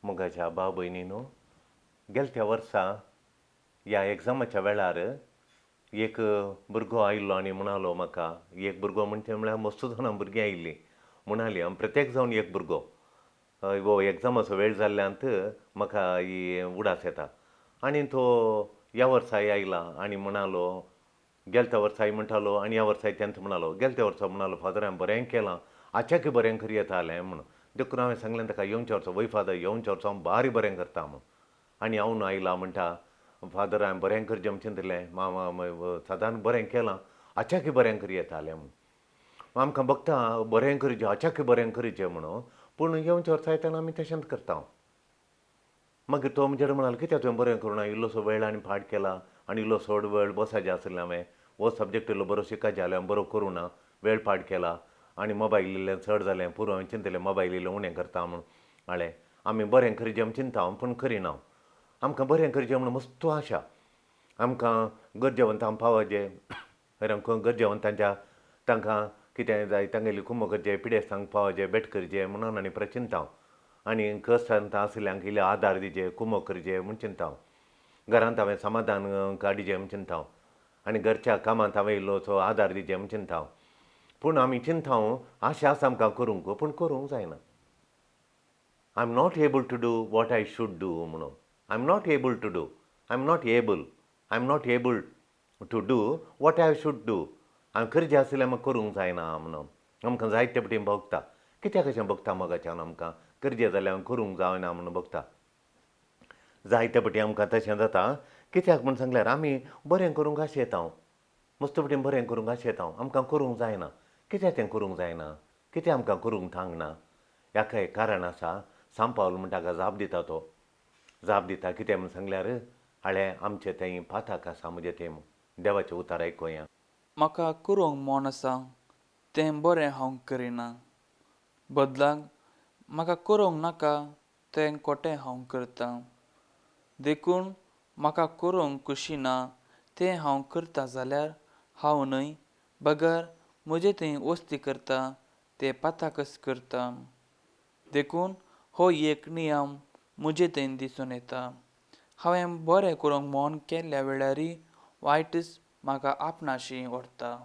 मोगाच्या भाव भयणीनो, गेलत्या वर्सा ह्या एग्जामाच्या वेळार एक भुरगो आयिल्लो आनी म्हणालो म्हाका, एक भुरगो म्हणचे म्हळ्यार मस्त जाणां भुरगीं आयिल्लीं म्हणालीं, आमी प्रत्येक जावन एक भुरगो, हो एग्जामाचो वेळ जाल्ल्यांत म्हाका ही उडास येता. आनी तो ह्या वर्साय आयला आनी म्हणालो, गेलत्या वर्साय म्हणटालो आनी ह्या वर्साय तेंच म्हणालो. गेलत्या वर्सा म्हणालो, फादर हांवें बरें केलां, आच्याकी बरें करी येतालें म्हूण. देखून हांवें सांगलें ताका, येवच्या वर्सा वय फादर, येवच्या वर्सा हांव बारी बरें करता म्हूण. आनी हांव आयला म्हणटा, फादर हांवें बरें करचें म्हूण चिंतलें, सदांच बरें केलां, आच्याकी बरें करी येतालें म्हूण. आमकां भोगता बरें करचें, आच्याकी बरें करचें म्हणून, पूण येवच्या वर्सा येतना आमी तशेंच करता. मागीर तो म्हजे कडेन म्हणालो, कित्याक तुवें बरें करूं ना, इल्लोसो वेळ आनी पाड केला आनी इल्लो चड वेळ बसाचें आशिल्लें हांवें, हो सब्जॅक्ट इल्लो बरो शिकाचें जाल्यार हांवें बरो करूं ना, वेळ पाड केला आनी मोबायल इल्लें चड जालें, पुरो हांवें चिंतलें मोबायल इल्लें उणें करता म्हूण. हाळें आमी बरें करचें म्हूण चिंता पूण करिना. आमकां बरें करचें म्हूण मस्तू आशा, आमकां गरजेवंतांक पावोवचें, आमकां गरजेवंतांच्या तांकां कितें जाय तांगेली कुमो करचें, पिडेस्तांक पावोवचें, भेट करचें म्हणून आनी प्रचिंता आनी कश्टांत आशिल्ल्यांक इल्ले आदार दिवचे, कुमो करचे म्हूण चिंता. घरांत हांवें समाधान काडचें म्हूण चिंता आनी घरच्या कामांत हांवें इल्लोसो आदार दिवचें म्हूण चिंता. पूण आमी चिंता आशा आसा आमकां करूंक, पूण करूंक जायना. I am not able to do what I should do म्हणून. I am not able to do, I am not able, I am not able to do what I should do. हांवें करचें आशिल्लें म्हाका करूंक जायना म्हणून आमकां जायते फावटी भोगता. कित्याक अशें भोगता मोगाच्यान? आमकां करचें जाल्यार हांवें करूंक जायना म्हणून भोगता. जायते फावटी आमकां तशें जाता. कित्याक म्हूण सांगल्यार आमी बरें करूंक आशेता, मस्त फावटी बरें करूंक आशेता, आमकां करूंक जायना. कित्याक तें करूंक जायना? कित्याक आमकां करूंक थांगना? हाका एक कारण आसा. सांपावल म्हणटा ताका जाप दिता, तो जाप दिता कितें म्हूण सांगल्यार, हाळें आमचें थंय पाताक आसा म्हजें थंय देवाचें उतार आयकुया. म्हाका करूंक मन आसा तें बरें हांव करिना, बदलाक म्हाका करूंक नाका तें खोटें हांव करतां. देखून म्हाका करूंक खुशी ना तें हांव करता जाल्यार हांव न्हय बगर म्हजें थंय वस्ती करता ते पाताकच करता. देखून हो एक नियम म्हजे थंय दिसून येता, हांवें बरें करूंक मन केल्ल्या वेळारय वायटच म्हाका आपणाशी व्हरता.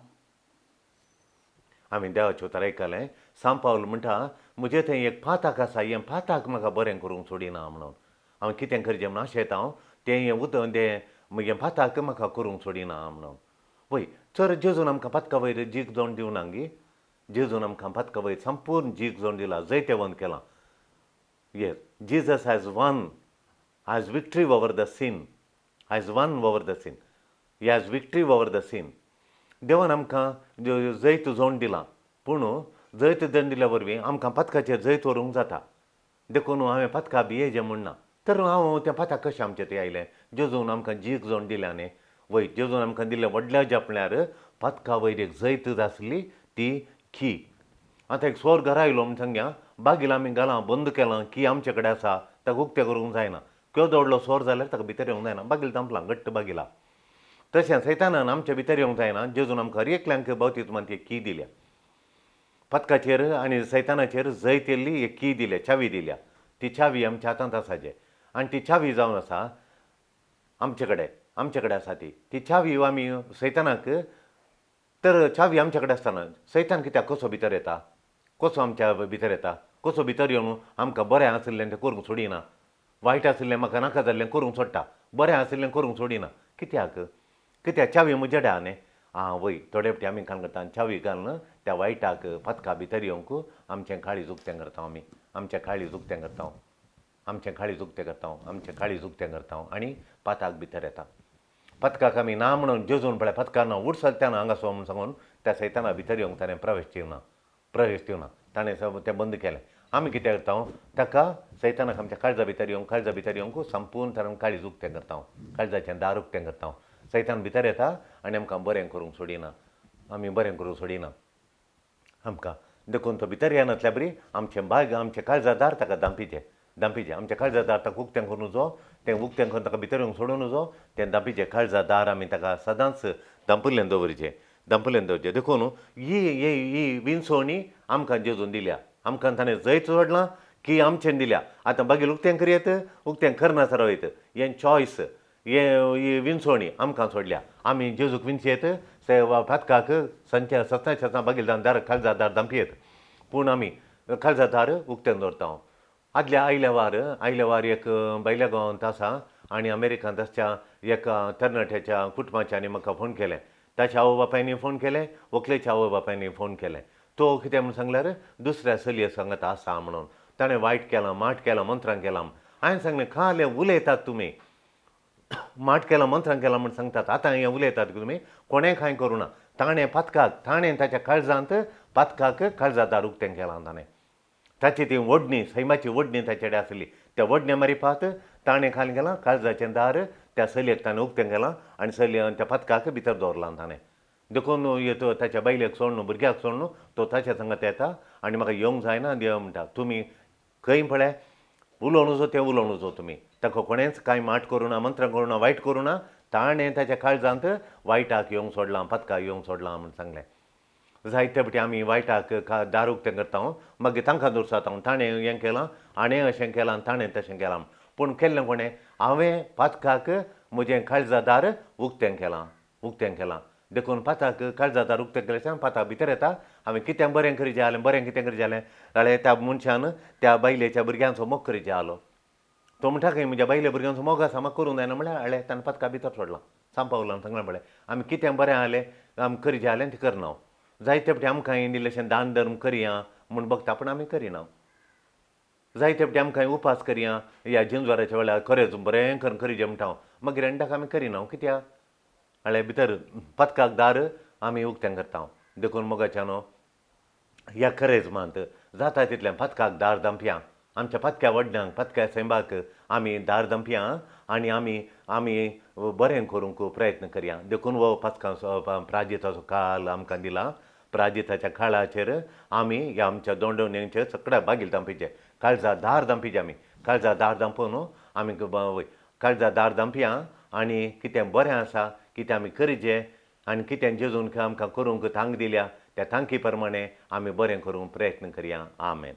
आमी देवाचें उतर आयकलें. सांपावल म्हणटा, म्हजें थंय एक पाताक आसा, हें पाताक म्हाका बरें करूंक सोडिना म्हणून. हांवें कितें करचें म्हणून आशेता हांव, तें हें उदक तें म्हजें पाताक म्हाका करूंक सोडिना म्हणून. वय तर जेजून आमकां पातका वयर जीक जावन दिवना गी? जेजून आमकां पातका वयर संपूर्ण जीक जावन दिला, जैतेवंत केलां. Yes, Jesus has won, has victory over the sin, has won over the sin, he has victory over the sin. देवान आमकां जैत जोड दिलां, पूण जैत जोड दिल्या वरवीं आमकां पातकाचेर जैत व्हरूंक जाता. देखून हांवें पातका भियेजें म्हूण ना. तर हांव तें पाताक कशें आमचें थंय आयलें? जेजून आमकां जीक जोड दिल्या न्ही? वय, जेजून आमकां दिल्लें व्हडलें अजाप म्हळ्यार पातका वयर एक जैत आसली ती की. आतां एक चोर घरा आयलो म्हूण सांगया, बागील आमी घालां, बंद केलां, की आमचे कडेन आसा, ताका उक्तें करूंक जायना. केदो व्हडलो चोर जाल्यार ताका भितर येवंक जायना, बागील धांपलां घट्ट बागिला. तशें सैतानान आमच्या भितर येवंक जायना. जेजून आमकां हर एकल्यांक बावतिज्मान एक की दिल्या, पथकाचेर आनी सैतानाचेर जैत येल्ली एक की दिल्या, चावी दिल्या. ती चावी आमच्या हातांत आसा आनी ती चावी जावन आसा आमचे कडेन, आमचे कडेन आसा ती. ती चावी आमी सैतानाक, तर चावी आमचे कडेन आसतना सैतान कित्याक कसो भितर येता? कसो आमच्या भितर येता? कसो भितर येवन आमकां बरें आशिल्लें तें करूंक सोडिना, वायट आशिल्लें म्हाका नाका जाल्लें करूंक सोडटा, बरें आशिल्लें करूंक सोडिना? कित्याक? कित्याक चावी म्हजे कडेन न्ही? आं वय, थोडे फावटी आमी कान करता, चावी घालून त्या वायटाक पथका भितर येवंक आमचें काळीज उक्तें करता आमी, आमचें काळीज उक्तें करता, आमचें काळीज उक्तें करता, आमचें काळीज उक्तें करता आनी पाताक भितर येता. पथकाक आमी ना म्हणून जेजून पळय पथका ना उडसत ना हांगा सो म्हूण सांगून त्या सैताना भितर येवंक ताणें प्रवेश दिवना, प्रवेश दिवना. ताणें तें बंद केलें. आमी कितें करता? ताका सैतानाक आमच्या काळजा भितर येवंक, काळजा भितर येवंक संपूर्ण तरेन काळीज उक्तें करता, काळजाचें दार उक्तें करता. सैतान भितर येता आनी आमकां बरें करूंक सोडिना, आमी बरें करूंक सोडिना आमकां. देखून तो भितर येनातल्या बरी आमचें बाग, आमचें काळजा दार ताका धांपिचें, धांपिचें. आमच्या काळजा दार ताका उक्तें करूं नजो, तें उक्तें करून ताका भितर येवंक सोडूं नजो. तें धांपिचें, काळजा दार आमी ताका सदांच धांपिल्लें दवरचें, धांपिल्लें दवरचें. देखून ही ही ही विंचवणी आमकां जेजून दिल्या, आमकां ताणें जैत जोडलां. की आमचेन दिल्या. आतां बागील उक्तें करयत उक्तें करनासर वयत, हें चॉयस, हें विंचवणी आमकां सोडल्या. आमी जेजूक विंचयत पातकाक संच्या सतना सतना बागील दार काळजा दार धांपयत, पूण आमी काळजा दार उक्तें दवरता. आदल्या आयल्या वार एक भायल्या गांवांत आसा आनी अमेरिकांत आसच्या एका तरणाट्याच्या कुटुंबाच्यांनी म्हाका फोन केलें. ताच्या आवय बापायनी फोन केलें, व्हंकलेच्या आवय बापायनी फोन केलें. तो कितें म्हूण सांगल्यार दुसऱ्या चलये सांगत आसा म्हणून ताणें वायट केलां, माट केलां, मंत्रां केलां. हांवें सांगलें, काल उलयतात तुमी, माट केलां मंत्रां केलां म्हूण सांगतात, आतां हें उलयतात तुमी, कोणें कांय करूं ना. ताणें पातकाक, ताणें ताच्या काळजांत पातकाक काळजा दार उक्तें केलां. ताणें ताची ती वडणी, सैमाची वडणी ताचे कडेन आसली, त्या वडणे मारिपात ताणें खाल केलां काळजाचें दार त्या चलयेक ताणें उक्तें केलां आनी चलये त्या पातकाक भितर दवरलां ताणें. देखून तो ताच्या बायलेक सोडून, भुरग्याक सोडून तो ताच्या सांगात येता आनी म्हाका येवंक जायना देव म्हणटा. तुमी खंय पळय उलोवं नजो तें उलोवं नजो तुमी, ताका कोणेंच कांय माट करूं ना, मंत्रां करूं ना, वायट करूं ना. ताणें ताच्या काळजांत वायटाक येवंक सोडलां, पातकाक येवंक सोडलां म्हूण सांगलें. जायते फावटी आमी वायटाक दार उक्तें करता, मागीर तांकां दवरतात, ताणें हें केलां, हाणें अशें केलां, ताणें तशें केलां. पूण केल्लें कोणें? हांवें पातकाक म्हजें काळजा दार उक्तें केलां, उक्तें केलां. देखून पाताक काळजा दार उक्तें केलें, पाताक भितर येता. हांवें कितें बरें करीत जालें, बरें कितें करीत जालें जाल्यार त्या मनशान त्या बायलेच्या भुरग्यांचो मोग करीत जालो. तो म्हणटा खंय म्हज्या बायले भुरग्यांचो मोग आसा, म्हाका करूंक जायना म्हळ्यार हाडलें ताणें पातका भितर सोडलां. सांपावलान सांगलें पळय, आमी कितें बरें आहलें आमी करीत जालें तें करना. जायते फावटी आमकां इल्लेशें दान धर्म करया म्हूण बगता, पूण आमी करिना. जायते फावटी आमकां उपास करया ह्या जिंजवाराच्या वेळार, खरेंच बरें करून करीजे म्हणटा हांव, मागीर एंडाक आमी करिना. कित्याक? हाडलें भितर पातकाक दार आमी उक्तें करता. देखून मोगाच्यान ह्या करेजमांत जाता तितलें पातकाक दार धांपया. आमच्या पातक्या वडण्यांक, पातक्या सैंबाक आमी दार धांपया आनी आमी आमी बरें करूंक प्रयत्न करया. देखून हो पातकांचो प्राजिताचो काल आमकां दिला. प्राजिताच्या काळाचेर आमी ह्या आमच्या दोंडवण्यांचेर सगळ्या बागील धांपिचे, काळजा दार धांपिचे. आमी काळजा दार धांपून आमी काळजा दार धांपया आनी कितें बरें आसा, कितें आमी करीचें आनी कितें जेजून आमकां करूंक तांक दिल्या त्या तांकी प्रमाणे आमी बरें करूंक प्रयत्न करया. आमेन.